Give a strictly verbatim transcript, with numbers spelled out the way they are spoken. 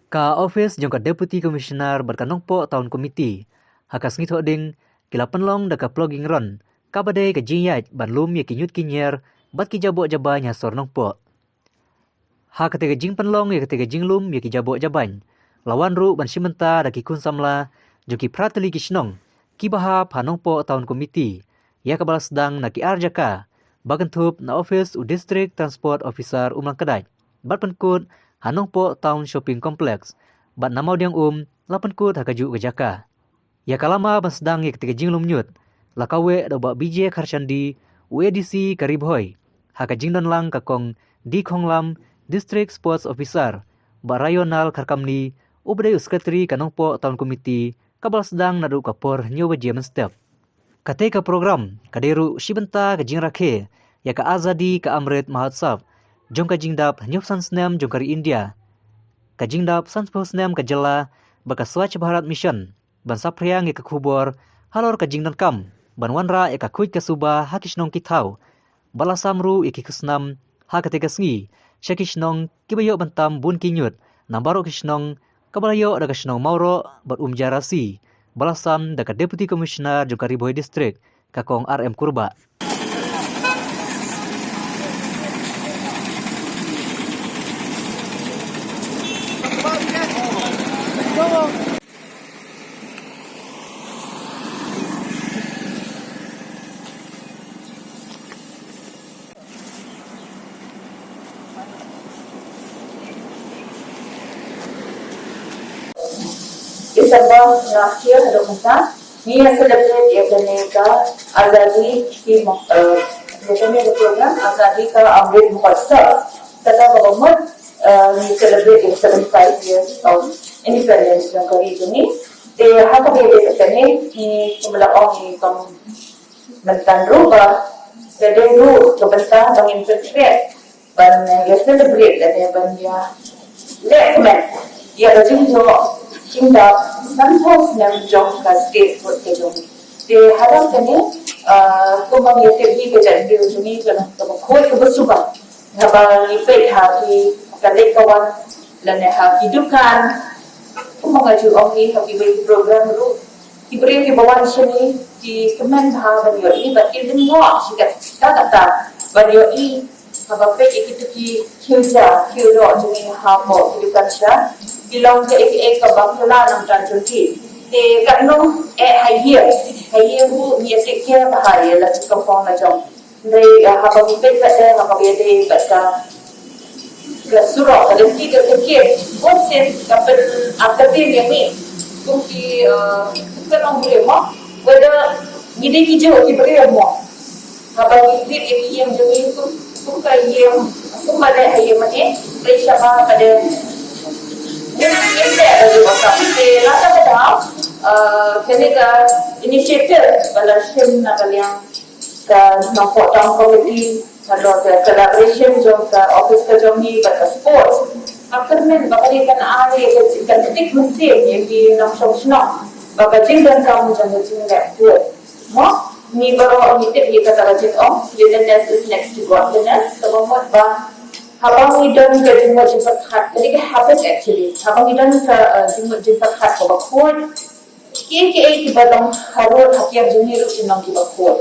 Ka office jong ka Deputy Commissioner bad ka Nongpoh Town Committee ha ka sngi Thohdieng ki la pynlong da ka plogging run, kaba dei ka jingïaid ban lum ïa ki ñiut ki ñier bad ki jaboh jabain ha sor Nongpoh. Ha kata ka jingpynlong ïa kata ka jinglum ïa ki jaboh jabain, la wan ruh ban shim bynta da ki khun samla jong ki phra tylli ki shnong kiba hap ha Nongpoh Town Committee, ïa kaba la sdang na ki ar jaka, ba kynthup na office u District Transport Officer Umlang Kdait bad pynkut ha Nongpoh Town Shopping Complex, bad na Mawdiangum la pynkut ha kajuh ka jaka. Ïa ka lama ban sdang ïa kata ka jinglum ñiut la kaweh da u Bah B J Kharshandi, u A D C ka Ri Bhoi, ha ka jingdon lang ka Kong D Khonglam, District Sports Officer, Bah Rayonal Kharkamni, uba dei u Secretary ka Nongpoh Town Committee, kaba la sdang naduh ka por hynñiew baje mynstep. Kata ka program ka dei ruh shi bynta ka jingrakhe ïa ka Azadi Ka Amrit Mahotsav jong ka jingdap hynñiew san snem jong ka ri India, ka jingdap san spah snem ka jylla, bad ka Swachh Bharat Mission, ban saphriang ïa ka khubor halor ka jingdonkam ban wanrah ïa ka khuid ka suba ha ki shnong ki thaw, ba la sam ruh ïa ki khusnam ha kata ka sngi sha ki shnong kiba ïoh ban tam bun ki ñiut na baroh ki shnong, kaba la ïoh da ka shnong Mawroh bad Umjarasi, ba la sam da ka Deputy Commissioner jong ka Ri Bhoi District, ka Kong R M Kurbah. December last year haduh mynta, ngi ïa celebrate ïa kane ka Azadi ki mo-, eh, ïa kane ka program Azadi Ka Amrit Mahotsav. Kata ka mut, eh, ngi celebrate ïa seventy-five years of independence jong ka ri jong ngi. Te ha kaba ïadei bad kane, ngi kumba la ong ngi kum mynta ruh ba ka dei ruh ka bynta ba ngin pyrkhat ban, eh, ïa celebrate lane ban ïa leh kmen ïa ka jingïoh jingdap sanphew snem jong ka state ka jong ngi. Te hadien kane, eh, kumba ngi tip hi ka jaitbynriew jong ngi ka long kaba khuid kaba suba. Haba ngi peit ha ki ka leit ka wan lane ha ki dukan, kumba nga ju ong hi ha kiwei ki program ruh, ki briew kiba wan shane ki kmen bha ban ïohi bad ki lyngngoh shi katta katta ban ïohi. Haba peit ïa kito ki khiew ja khiew doh jong ngi hapoh ki dukan sha, ki long kaei kaei kaba phylla na ka bynta jong ki. Te katno eh ha ïing ha ïing ruh ngi ïa take care bha ïa la ki kampong la jong. Hynrei, eh, haba ngi peit bad, eh, haba ngi ïadei bad ka, ka surok, ka lynti ka sakhiat, bun sien ka pyn, ah, ka pynïaid ïa ngi kum ki, eh, kum ka nongbriew mo, whether ngi dei ki juh ki briew mo. Haba ngi peit ïa ki ïing jong ngi kum, kum ka ïing, kum ka dei ha ïing mane, dei shaba ka dei. Ngi ïeng te ka juh ka te lada ka dei, eh, kane ka initiative ba la shim na ka liang ka Nongpoh Town Committee, ka dei ka collaboration jong ka office ka jong ngi bad ka sports. Ka kyrmen ba ka dei kan ai ka jing, kan ktik mynsiem ïa ki nongshong shnong ba ka jingdonkam jong ka jingleh khuid. Mo, ngi baroh ngi tip ïa kata ka jingong, cleanliness is next to godliness. Kaba mut ba haba ngi don ka jingmut jingpyrkhat, ka dei ka habit actually. Haba ngi don ka, eh, jingmut jingpyrkhat kaba khuid, kiei kiei kiba long harud ha kiar jong ngi ruh kin long kiba khuid.